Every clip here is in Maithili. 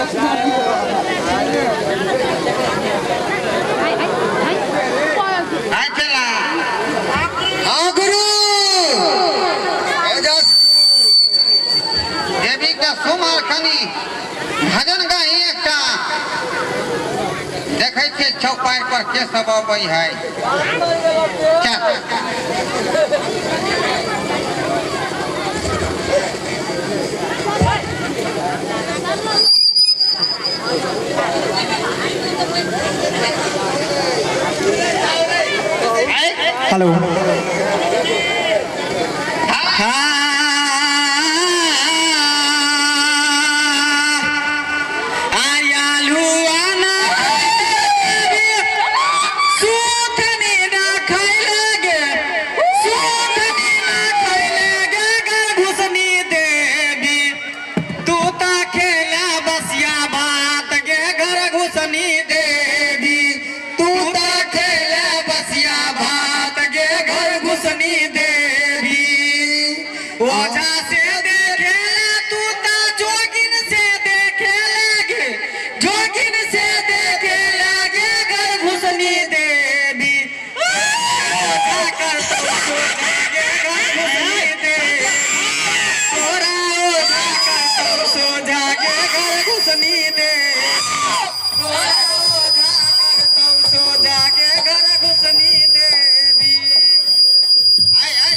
आइ चला। हाँ गुरु, देवी के सुमार कनी भजन गाही एकटा। देखै छियै चौपाई पर के सब अबै है। चल। हेलो। ओझा से देखेला तू ता जोगिन से देखे लागे, जोगिन से देखे लागे घर घुसनी देवी। ओझा कर तो सोजागे घर घुसनी देवी। तोरा ओझा कर तो सोजागे घर घुसनी देवी। तोरा ओझा कर तो सोजागे घर घुसनी देवी। आय आय।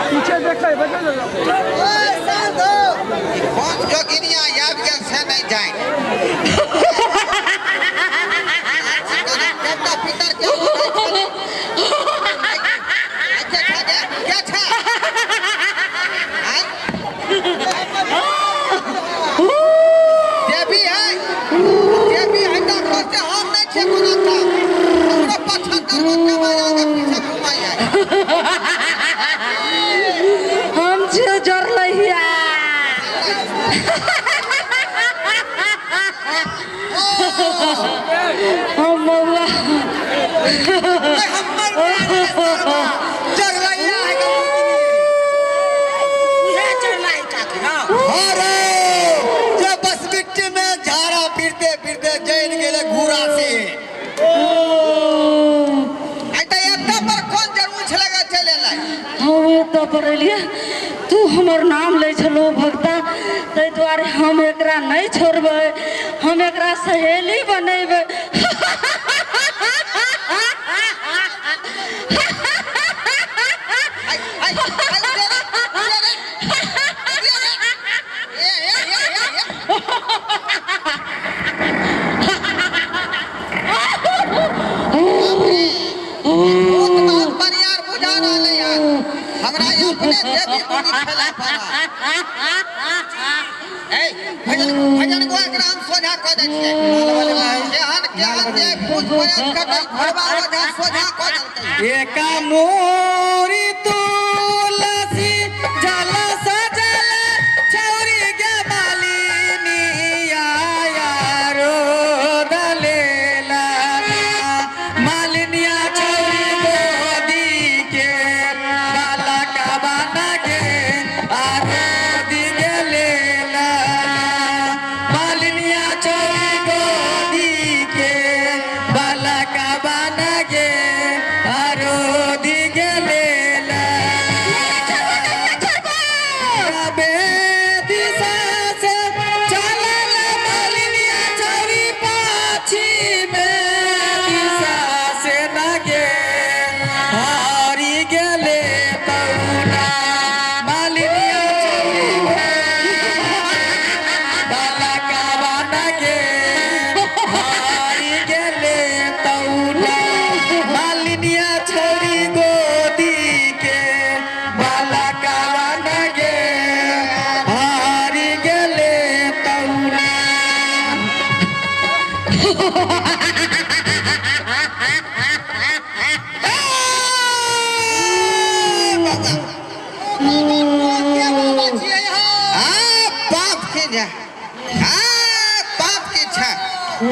पीछे देखै बचल। कोन जोगिनिया आबि गेल से नहि जानि। देवता पितर के अच्छा छा गे, क्या छा? आय? देवी है, देवी है तऽ खोजते हम नहि छियै कोनो ठाम। हमरो 75 गो केबाड़ आगे पीछे घुमाइ है। हम छियै जरलहिया। हम बौआ। अरे जे बस मिट्टी में झाड़ा फिरते फिरते जैन गेले घूरा से। आइ तऽ एतऽ पर कोन जरूर छलै गे चलि एलै? हम एतऽ पर एलियै, तू हमर नाम लै छलहो भक्ता, ताहि दुआरे हम एकरा नहि छोड़बै, हम एकरा सहेली बनेबै। आइ आइ आइ उठे रे, उठे रे, उठे रे। ए ए ए ए ए। बाप रे, भूत बहुत बरियार बुझा रहलै हन। हमरा ई अपने देवी मुनि खेला पड़ा। ए भजन भजन गो एकरा हम सोझा कऽ दै छियै। केहन केहन जे भूत प्रेत कटै घोड़बा ओझा सोझा कऽ देलकै। एका मोरी तुलसी जल सजल छौरी गे मालिनी आया रो दलेला। मालिनिया छौरी गोदी के बाला का बाना के आरो दी गेलेला। मालिनिया छौरी गोदी के बाला का बाना के आरो दी गेलेला। बे दिशा से चलल मालिनिया छौरी पाछी में दिशा से नगे हारी गेले तौना। मालिनिया छौरी बाला का बाना गे हारी गेले तौना। मालिनिया छौरी गोदी के बाला का बाना गे हारी गेले तौना। के बाबा छियै हौ? आ बाप के जे, आ बाप के छै, आ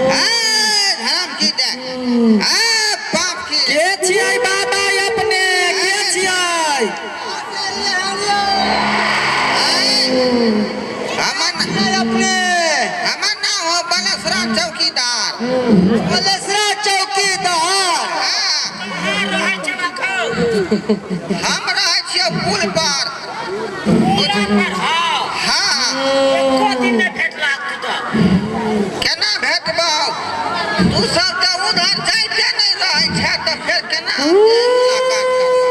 धर्म की दे, आ बाप की। के छियै बाबा अपने? के छियै? चौकीदार। मलेसरा चौकीदार। हम रहै छियै पुल पर। हाँ। केना भेटबौ? तू सब तऽ उधर जाइते नहि रहै छै तऽ फेर केना मुलाकात करबौ?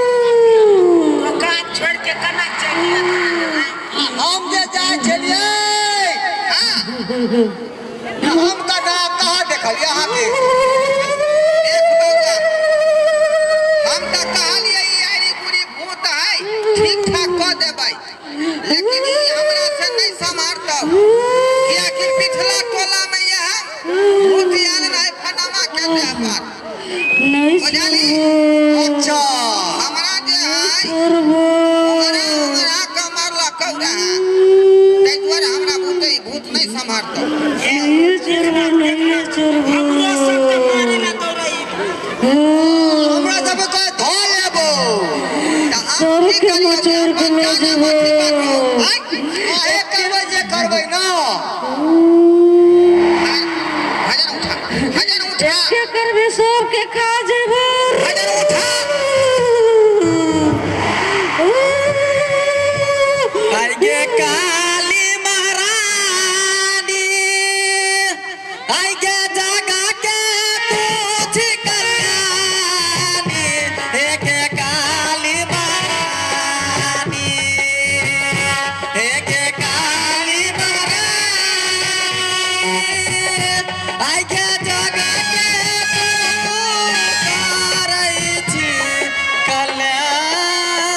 हम जे जाइ छलियै हाँ। हम कना कहाँ देखलियै अहाँके? देख बौआ, हम तऽ कहलियै ई आरी गुरी भूत है, ठीक ठाक कऽ देबै, लेकिन ई हमरा से नहि सम्हारतौ, कियाकि पिछला टोला में यह भूत आयल रहै फनामा के देह पर। नहीं बुझली? छोड़बो। अच्छा। हमरा जे है छोड़बो। उंगरा उंगरा के मारलकौ रहै, ताहि दुआरे हमरा भूत ई भूत नहि सम्हारतौ। नहीं छोड़बो, नहीं छोड़बो। हमरा सबके धो लेबो। तऽ आब की सबके करियौ? मचोर के अपन लऽ जाना जेबो। मछली बाजू। आँय? अहे करबै जे करबै ना। भजन उठा, भजन उठा, के करबे सबके खा जेबो। भजन उठा। आइगे काली महारानी, आइगे जगा के पूछ कल्याणी, एके काली महारानी, एके काली महारानी, आइगे जगा के पुकारै छी कल्याणी,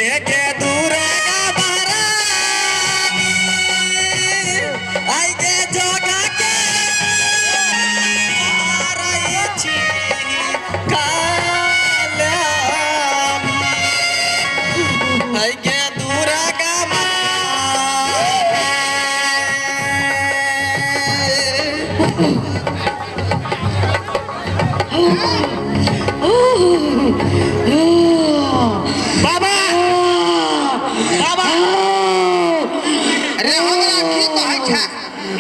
एके दुर्गा महारानी, आइगे जगा के पुकारै छी कल्याणी, आइगे दुर्गा महारानी। बाबा, बाबा रे, हमरा की कहै छै?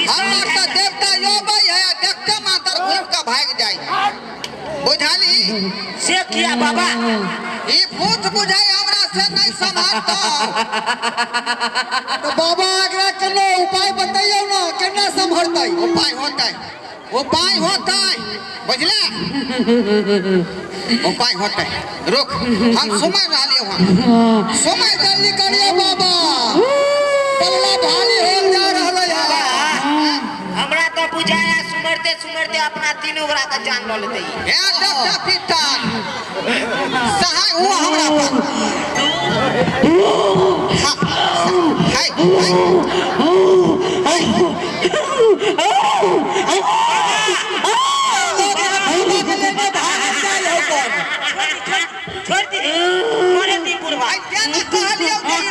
हमर तऽ देवता अबै है आ देखते मातर घुमि कऽ भागि जाइ है, बुझली? से किया बाबा? ई भूत बुझाइ हमरा से नहि सम्हारतौ। तऽ बाबा एकरा कोनो उपाय बतैयौ ना, केना सम्हरतै? उपाय होतै, उपाय होतै, बुझले? उपाय होतै। रुक, हम सुमरि रहलियौ हन, सुमरि। जल्दी करियौ बाबा, पल्ला भारी होल जा रहलै है। हमरा तऽ बुझाया सुमरते सुमरते अपना तीनू गोरा के जान लऽ लेतै। हे देवता पितर, सहाय हुआ हमरा पर। हाँ, हाय, हाय। छोड़ दी, छोड़ दी बुढ़वा। आइ तें ने कहलियौ जे ई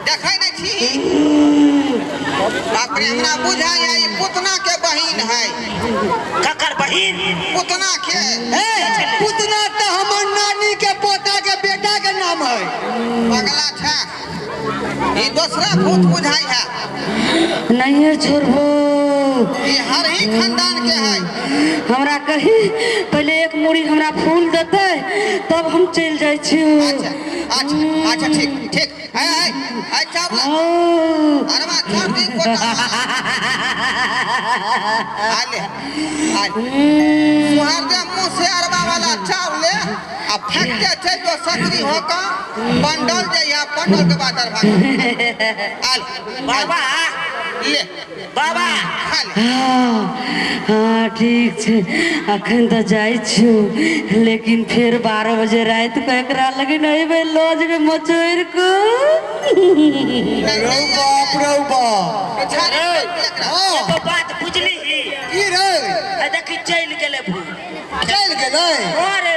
देखै नहि छी? बाप रे, हमरा बुझाइया ई पुतना के बहिन है। ककर बहिन? पुतना के। हे, पुतना तऽ हमर नानी के पोता के बेटा के नाम है। पगला छै, ई दोसरा भूत बुझाइ है। नहीं छोड़बो। ई हर ही खानदान के है। हमरा कही पहले एक मुड़ी हमरा फूल देतै तब हम चलि जाइ छी। अच्छा अच्छा अच्छा, ठीक ठीक है है है, चावल अरवा छोड़ दी कोटा। आले आले, सुहार दे मुंह से अरवा वाला चावल ले आ फेंकते चल जो सकरी होकर पंडल जइहा, पंडल के बाद अरवा आल। बाबा ले बाबा खा ले। हाँ हाँ, ठीक छै, अखन तऽ जाइ छी, लेकिन फेर 12 बजे राति के एकरा लगिन अयबै लऽ जेबै मचोड़ि कऽ। रौ बाप रौ बाप। पिछाड़ी एकरा। हाँ। एगो बात बुझली? की रे? आ देखी चलि गेलै भूत। चलि गेलै? अरे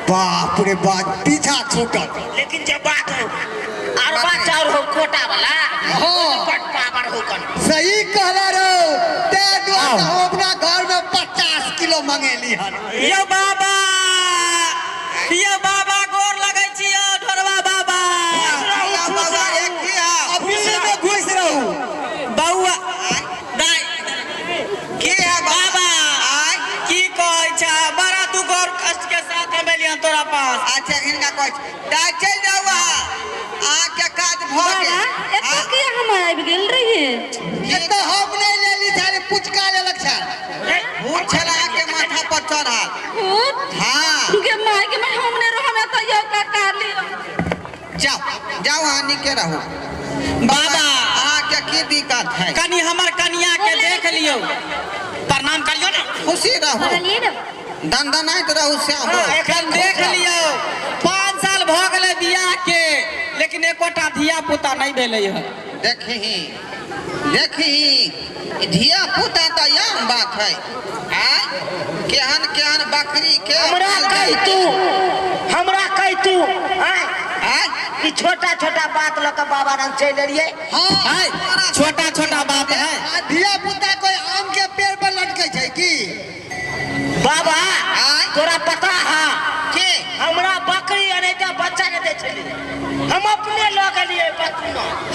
बाप रे बाप, पीछा छूटल। लेकिन जे बात हो अरबा चाउर हो कोटा वाला हाँ। बड पावर हो कन। सही कहला रो, ते दुआरे हम अपना घर में 50 किलो मंगेली हन। यो बाबा, यो बाबा, गोर लगै छी यौ ढोरबा बाबा। बाबा, एक की है? अभी हैं तोरा पास। अच्छा हिनका कहै छी तऽ चलि जाउ अहाँ, अहाँके काज भऽ बाबा गेल। एतऽ किया हम आबि गेल रहियै? एतऽ हम नहि लेली छल, पुचका लेलक छल। भूत छल अहाँके माथा पर चढ़ल। भूत? हाँ। गे my गे my, हम नहि रहब एतऽ, यौ काका लिअ। जाउ जाउ, अहाँ नीके रहू। बाबा अहाँके की दिक्कत है? कनी हमर कनिया के देख लियौ, प्रणाम करियौ ने। खुशी रहू, कहलियै ने। दनदनाइत रहू श्याम। एखन देख लियौ, 5 साल भऽ गेलै बियाह के, लेकिन एकोटा धिया पुता नहि भेलै है। देखही देखही, धिया पुता तऽ आम बात है। आय केहन केहन बकरी के हमरा कहि तू, हमरा कहि तू, आँय? आय ई छोटा छोटा बात लऽ कऽ बाबा रंग चलि एलियै। हाँ है, छोटा छोटा बात है। आ धिया पुता कोई आम के पेड़ पर लटकै छै की? बाबा आँय? तोरा पता है के हमरा बकरी अनैते बच्चा नहि दै छलियै, हम अपने लऽ गेलियै बच्चू।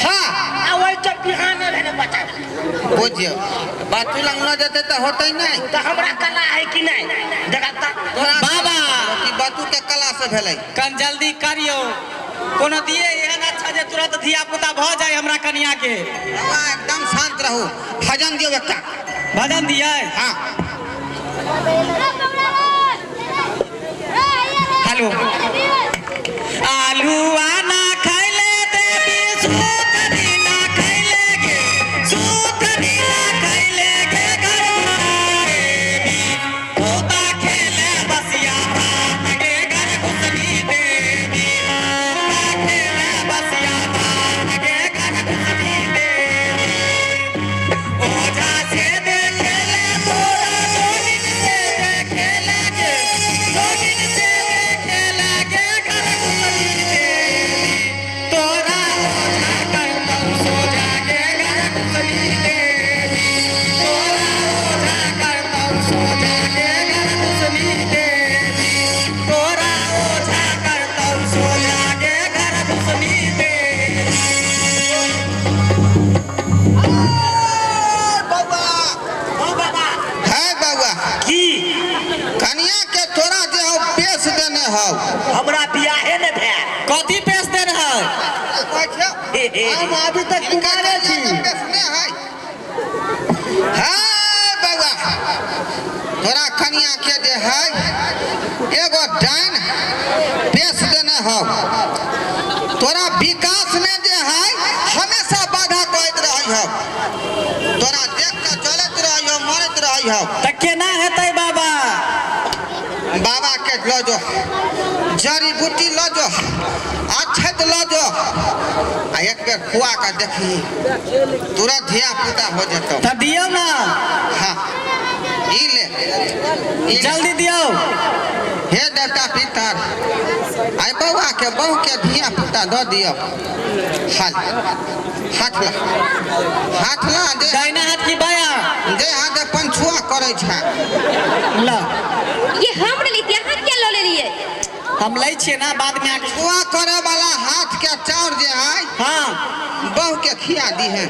हाँ आ ओहि के बिहाने भेलै बच्चा देलकै। बुझियौ, बच्चू लग लऽ जेतै तऽ होतै नहि। तऽ हमरा कला है कि नहि देखा तऽ। तोरा बाबा। कि बच्चू के कला से भेलै। कन जल्दी करियौ, कोनो दिए एहन अच्छा जे तुरंत धिया पुता भऽ जाय हमरा कनिया के। बाबा एकदम शांत रहू, भजन दियौ एकटा। भजन दियै? हाँ। हेलो। आलू आना खैले देवी, सूतरी ना खैले गे, सूतरी ना खैले गे घर देवी, तोता खेले बसिया भात गे घर घुसनी देवी, तोता खेले बसिया भात गे घर घुसनी देवी, ओझा से देखेले तोरा जोगिन से देखेले गे, जोगिन से देखेले गे घर घुसनी देवी, तोरा ओझा करतौ सोझा गे घर घुसनी देवी, तोरा ओझा करतौ सोझा गे घर घुसनी देवी, तोरा ओझा करतौ सोझा गे घर घुसनी देवी। बौआ ओ बाबा है बौआ की कनिया के तोरा जे हौ पेश देने हौ। हमरा बियाहे नहि भेल। कथी पेश देने है? कहै छियौ, हम अभी तक हिनका कुमारे कनिया छी। के पेश नहि है। है बौआ, तोरा कनिया के जे है एगो डाइन पेश देने हौ। तोरा विकास में जे है हमेशा बाधा कहैत रहै हौ, तोरा देख कऽ चलैत रहै हौ, मरैत रहै हौ। तऽ केना हेतै बाबा? बाबा के लऽ जो, जड़ी बूटी लऽ जो, अक्षत लऽ जो, आ एक बेर खुआ कऽ देखही तुरंत धिया पुता हो जेतौ। तऽ दियौ ना। हाँ ई ले, ई ले। जल्दी दियौ। हे देवता पितर, आइ बौआ के बहू के धिया पुता दऽ दियौ। हाल हाथ ला, हाथ ला दे। दाहिना हाथ की बाया? जे हाथ पंछुआ करै छै। ला। ये हम लेली, अहाँ किया लऽ लेलियै? हम लै छियै ना, बाद में अहाँके। छुआ करे वाला हाथ के चाउर जे है, हाँ बहू के खिया दी है।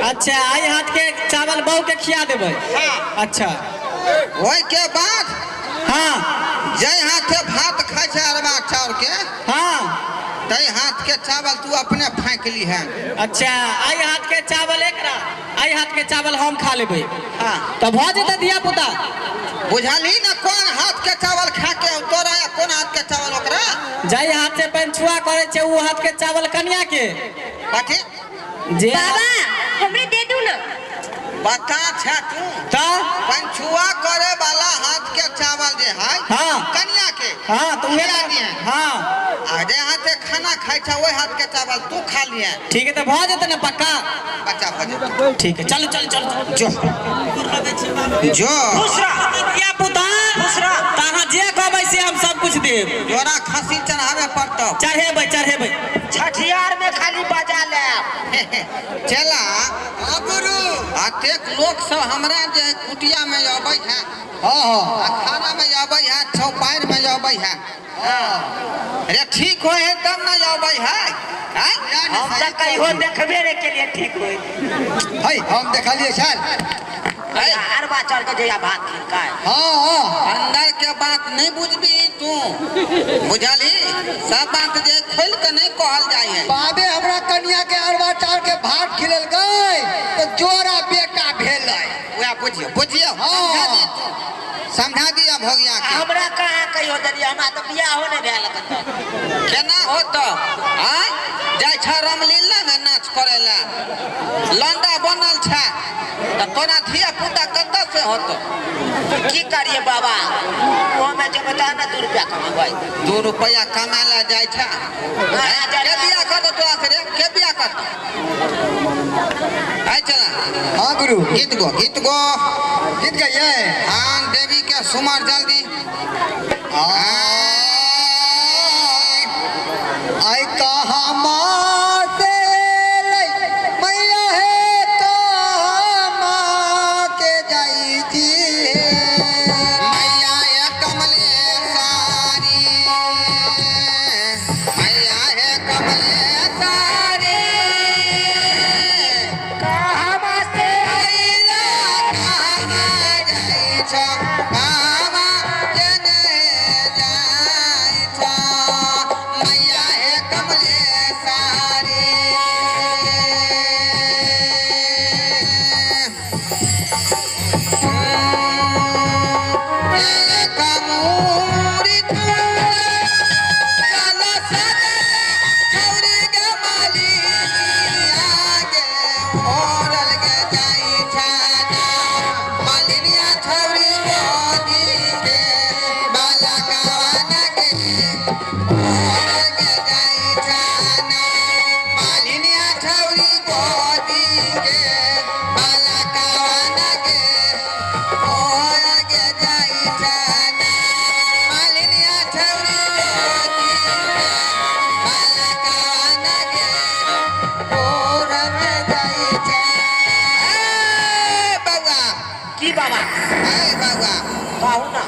अच्छा, आई हाथ के चावल बहू के खिया देबै। हाँ। अच्छा। ओहि के बाद हाँ जै हाथे भात खाइ छै अरबा चाउर के, हाँ तै हाथ के चावल तू अपने फाँकि ली है। अच्छा, आई हाथ के चावल एकरा, आई हाथ के चावल हम खा लेबै। हाँ। तऽ भऽ जेतै धिया पुता। बुझलही ने कोन हाथ के चावल खा के तोरा या कोन हाथ के चावल ओकरा? जाहि हाथ से पंछुआ करै छै ओ हाथ के चावल कनिया के। कथी? जे बाबा हमरे दे दू ना। बता छे तू। तऽ? पंछुआ करे वाला हाथ के चावल जे है, हाँ। कनिया के। हाँ, तो उहे खिया दिहे। हाँ। आ जे हाथे खाना खाइ छै ओहि हाथ के चावल तू खा लिहे। ठीक है, तऽ भऽ जेतै ने पक्का? बच्चा भऽ जेतै। ठीक है, चलू चलू चलू। जो जो। खुश रह। धिया पुता। खुश रह। तऽ अहाँ जे कहबै से हम सब कुछ देब। तोरा खस्सी चढ़ाबे पड़तौ। चढ़ेबै चढ़ेबै। छठियार में खाली बजा लेब। चला। हाँ गुरु। अतेक लोक सब हमरा जे कुटिया में अबै है, हाँ हाँ। आ खाना में अबै है, चौपाइर में अबै है। अरे ठीक होय है तब ना अबै है। आँय? हम तऽ कहियो देखबे रे के लिए ठीक होय। है, हम देखलियै सर। जहिया अरबा चाउर के जहिया भात खेलकै। हाँ हाँ। अंदर के बात नहीं बुझबी तू, बुझलही? सब बात जे खोल के नहीं कहल जाय है। बाबे हमरा कनिया के अरबा चाउर के भात खिलेलकै तो जोड़ा बेटा भेलै। वएह बुझियो बुझियो। हाँ। समझा दी तू, समझा दिया भोगिया के। हमरा कहाँ कहियो देलियै, हमरा तऽ बियाहो नहि भेल एखन तक। केना होत? आय जाइ छ रामलीला में नाच करे ला, लंडा बनल छ, तऽ तोरा धिया पुता कतऽ से होत? की करिए बाबा, ओमे जेबै तहन ने 2 रुपया कमेबै। 2 रुपया कमाय ला जाइ छ। के बियाह करतौ तोरा से रे? के बियाह करतौ? आइ चला। हाँ गुरु। गीत गो, गीत गो। गीत गाइए। हाँ देवी के सुमर जल्दी। आई कहाँ माँ से लै मैया हे, कहाँ माँ के जाई जी। मैया हे कमलेश्वरी, मैया हे कमलेश्वरी, कहाँ माँ से अइला कहाँ जाई छ, कहाँ के ने जाई छ, मैया हे कमलेश्वरी। की बाबा? बाबा कहू ना।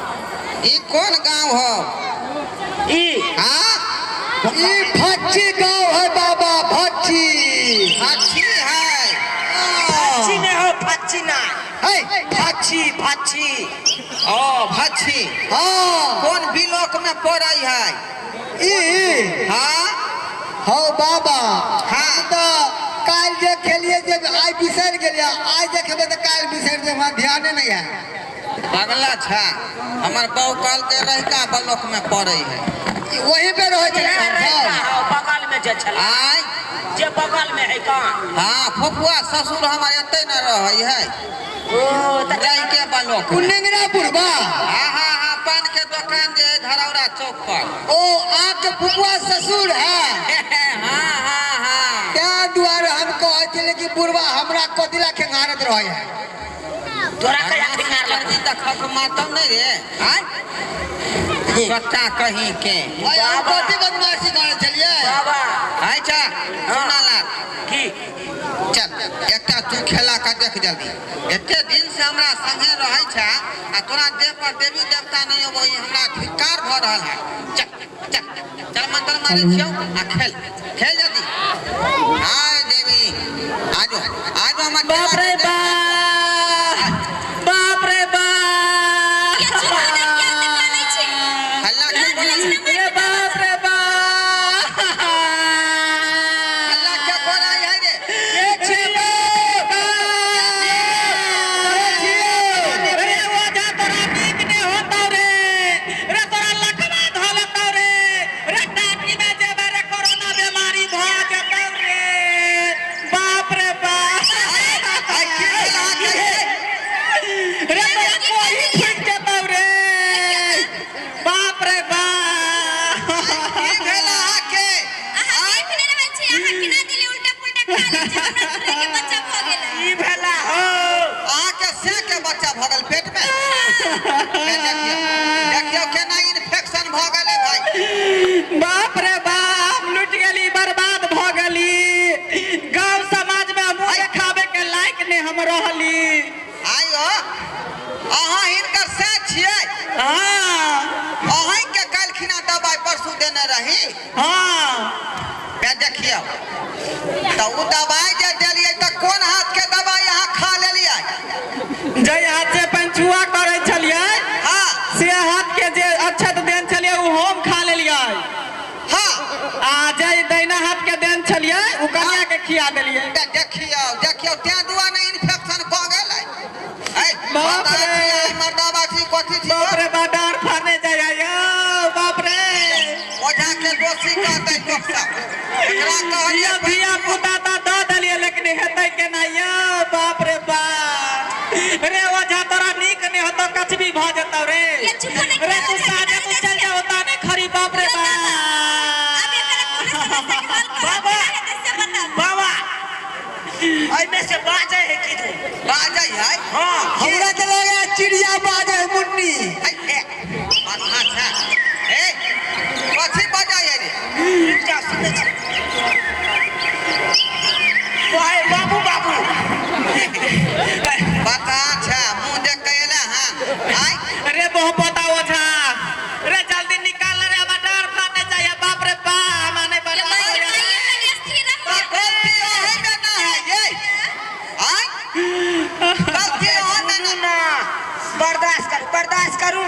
ई कोन गांव हो? ई हाँ? ई फच्ची गांव है बाबा, फच्ची। फच्ची है। फच्ची नहीं हो, फच्ची ना है। फच्ची फच्ची। ओ फच्ची। हाँ। कोन ब्लॉक में पड़ै है? ई हाँ? हो बाबा। हाँ। तो काल जे खेलिए जे आइ बिसरि गेलिए, आइ जे खेबै तऽ काल्हि बिसरि जेबै, हमरा ध्याने नहीं है। पगला छा, हमर बहू कहलकै रहिका ब्लॉक में पड़ै है। वहीं पे रहै छै। बगल में जे छलै। आइ जे बगल में है कहाँ? हाँ, फुफुआ ससुर हमर एतै न रहै है। ओ तऽ रहिके ब्लॉक। ओ नेंगरा बुढ़बा। हाँ हाँ हाँ, पान के दुकान जे है धरौरा चौक पर। ओ आपके फुफुआ ससुर है। हाँ हाँ हाँ। तैं दुआरे हम कहै छलियै कि बुढ़बा हमरा कथी ला खेंगारत रहै है। तोरा कहिया खेंगार लगतौ? तऽ खक मारतौ नहि रे। आय सच्चा कहीं के। बाबा कथी बदमाशी करै छलियै? बाबा। अच्छा सुना ला। की? चल एकटा तू खेला के देख जल्दी। एते दिन से हमरा संगे रहै छ आ तोरा देह पर देवी देवता नहीं अबै, हमरा धिक्कार भऽ रहल है। चल चल चल मंत्र मारै छियौ आ खेल खेल जल्दी। आय देवी आजो आजो हमर। बाप रे बाप, बाप रे बाप, हल्ला के बोलै? रे बाप रे बाप, हल्ला के बोलै है रे? रे ओझा तोरा नीक नहि होतौ रे, रे तोरा लकवा धऽ लेतौ रे, रे टाटी में जेबै रे कोरोना बीमारी भऽ जेतौ रे। बाप रे बाप, आइ की भेल अहाँके रे? रे तोरा कोही फुटि जेतौ रे। बाप रे बाप, की भेल अहाँके? अहाँ देख नहि रहल छी, अहाँ केना देलियै उल्टा पुल्टा खा लै छै, हमरा दूल्हे के बच्चा भऽ गेलै। की भेला हो? अहाँके से के बच्चा भऽ गेल पेट में? देखियौ देखियौ केना इन्फेक्शन भऽ गेलै भाई। बाप रे बाप, लुटि गेली, बर्बाद भऽ गेली। गांव समाज में मुँह देखाबे के लायक नहि हम रहली। आइयो अहाँ हिनकर से छियै? हाँ। अहीं के काल्हिखिना दबाइ परसू देने रही? हाँ। बे देखियौ तऽ ओ दबाइ जे देलियै तऽ कोन हाथ के दबाइ अहाँ खा लेलियै? जय कनिया के खिया देलिए। देखियो देखियो तें दुआ ने इन्फेक्शन क गेलै। ऐ बाप रे मर्दाबा छी कथी छी? बाप रे बा डार फाड़ने जाय यो बाप रे। ओझा के दोषी कहतै लोक सब। एकरा कहलिए धिया पुता त द देलिए लेकिन हेतै केना यो बाप रे बाप। रे ओझा तोरा नीक नै होतो कछबी भ जेतौ रे। रे तू साझे तू चल जा होता नै खरी बाप रे बाप। बाबा बाबा एमे से बाजे है की तू बाजे है? हां हमरा के लगे चिड़िया बाजे है मुन्नी। माथा छा ए कथी बाजे है रे? रुक जा सुनै छी। ओए बाबू बाबू बता छा मुंह देख के एला। हां आय रे बहुत पता ओझा रे जल्दी निकाल रे हमरा डर फाने जाय बाप रे बाप माने बता गलती ओहे में ना है ये। आय गलती ओहे में ना। बर्दाश्त करू बर्दाश्त करू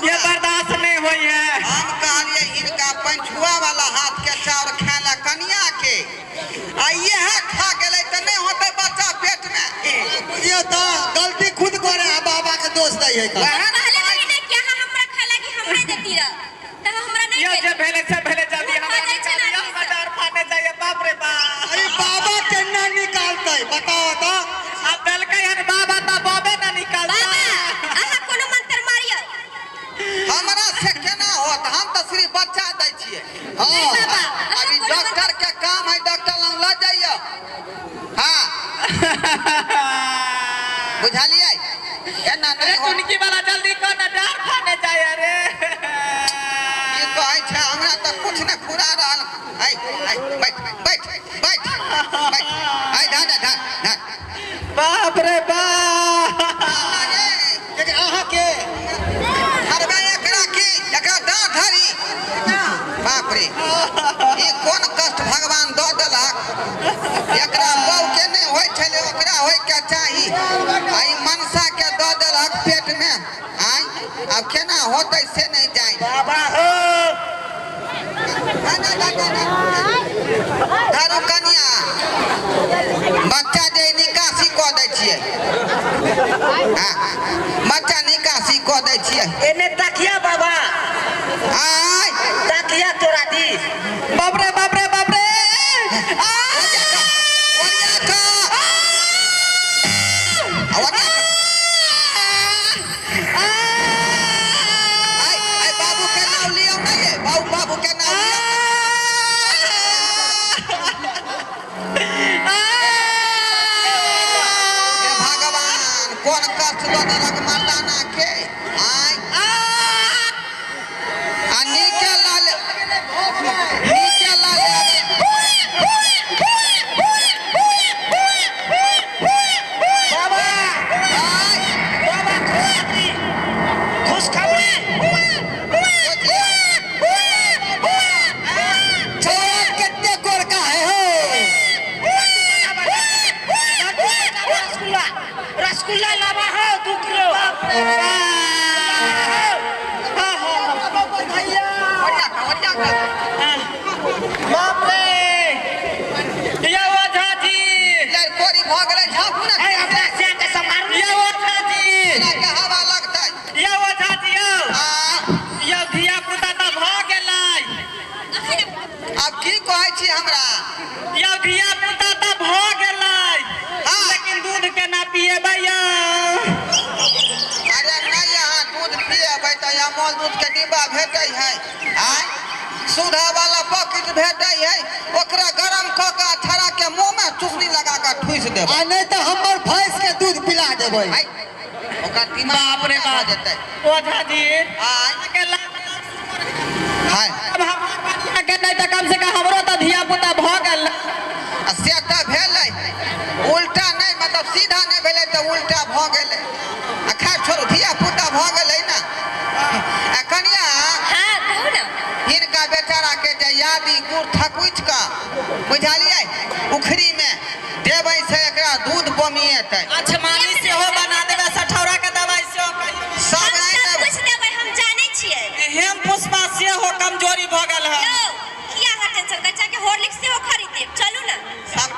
ये बर्दाश्त नहीं होई है। हम कहलिए इनका पंचुआ वाला हाथ के चाउर खाना कनिया के आ यह खा गेलै त नहीं होतै बच्चा पेट में। बुझियो त गलती खुद करे आ बाबा के दोष दै है। पहले नहीं क्या हमरा खाला की हमरे देती रह त हमरा नहीं ये जे भेले से भेले जल्दी हमरा निकाल डर फाटे जाय बाप रे बाप। अरे बाबा केना निकालतै बताओ त? अब देलकै हन बाबा त बाबे ना निकालता। बाबा अहाँ कोनो मंत्र मारियो हमरा से केना होत? हम त सिर्फ बच्चा दै छियै। हां अभी डॉक्टर के काम है डॉक्टर लग ल जाइयो। हां बुझलियै एना नहीं हो। चुनकी वाला जल्दी को ना डर फाने जाय रे। ई कहै छै हमरा त कुछ नै फुरा रहल। ऐ ऐ बैठ बैठ बैठ बैठ ऐ धा धा धा बाप रे बाप। लेकिन अहाँ के हरबे एकरा की एकरा दाँत धरी बाप रे ई कोन कष्ट भगवान दऽ देलक। एकरा बहू के नहीं होइ छलै ओकरा होइ के चाही आ ई मनसा के दऽ देलक पेट में। आय आब केना होतै से नहीं जाय बाबा हो। धरू कनिया बच्चा जे निकासी कऽ दै छियै। हाँ बच्चा निकासी कऽ दै छियै। एने तकिया बाबा आय तकिया तोरा दी। बाप रे बाप रे बाप रे। बाबू के नाम लियौ नहीं है बाबू बाबू के नाम लियौ। हे भगवान कोन कष्ट दऽ देलक मर्दाना के। आय आ नीके लाल नीके लाल बाबा आय बाबा खुशखबरी खुशखबरी। छोरा कितने गोरका है हो। रसगुल्ला रसगुल्ला लावा हो 2 किलो। बाप रे ये ओझा जी लड़कोरी भऽ गेलै झाँपू ने। ए हमरा से के समारू ये ओझा जी के हवा लगतै। ये ओझा जी यौ यौ धिया पुता त भऽ गेलै। आब की कहै छी हमरा? यौ धिया पुता त भऽ गेलै लेकिन दूध केना पिएबै यौ? अरे नहीं यहाँ दूध पिएबै तऽ अमूल दूध के डिब्बा भेटै है। आय सुधा वाला पैकेट भेटै है ओकरा गरम कऽ के अठारा के मुंह में चुसनी लगा के ठूस देबै। आ नहीं तो हमर भैंस के दूध पिला देबै। ओकर दिमाग बाप रे बाप जेतै। ओझा जी आय के हाय अब हमर कनिया के नहीं तऽ कम से कम हमरो तऽ धिया पुता भऽ गेल। आ से तऽ भेलै उल्टा नहीं मतलब सीधा नहीं भेलै तऽ उल्टा भऽ गेलै। आ खैर छोड़ू धिया पुता भऽ गेलै ना। आ कनिया हां कहू ना हिनका बेचारा के जे यादी गुड़ थकुच कऽ बुझलियै उखरी में देबै से एकरा दूध बमिएतै। अछमानी सेहो बना देबै सठौरा के दवाई सेहो सब सब कुछ देबै हम जानै छियै। हेम पुष्पा सेहो कमजोरी भऽ गेल है। यौ किया अहाँ टेंशन बच्चा के हॉर्लिक्स सेहो खरीद देब चलू ना। सब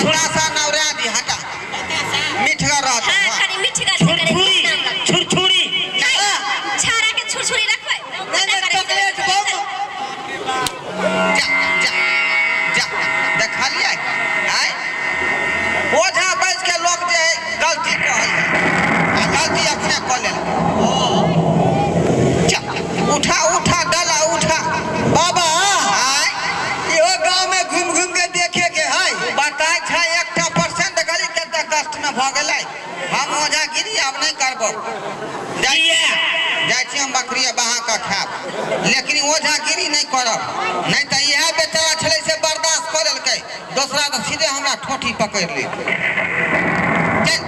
बतासा नवरा दी हटा मिठगर रहत। हां, हाँ। कनी मिठगर छै, कनी छुरछुरी नीक नाम लगतै। छुरछुरी। नहीं, छाड़ा के छुरछुरी रखबै? नहीं, नहीं, चॉकलेट बम। जा जा जा, देखलियै आय ओझा बैस के लोक जे है गलती कहै है आ गलती अपने कऽ लेलकै। जा, उठा उठा डाला उठा। बाबा, आय इहो गांव में घूम घूम के देखे के है। बताय छै एकटा परसेंट देखली कते कष्ट में भऽ गेलै। हम ओझागिरी आब नहि करबो। जाइ किया? जाइ छी हम बकरिया बहा कऽ खायब, लेकिन ओझागिरी नहि करब। नहि तऽ इएह बेचारा छलै से बर्दाश्त कऽ लेलकै, दोसरा तऽ सीधे हमरा ठोठी पकड़ि लेलकै। चल।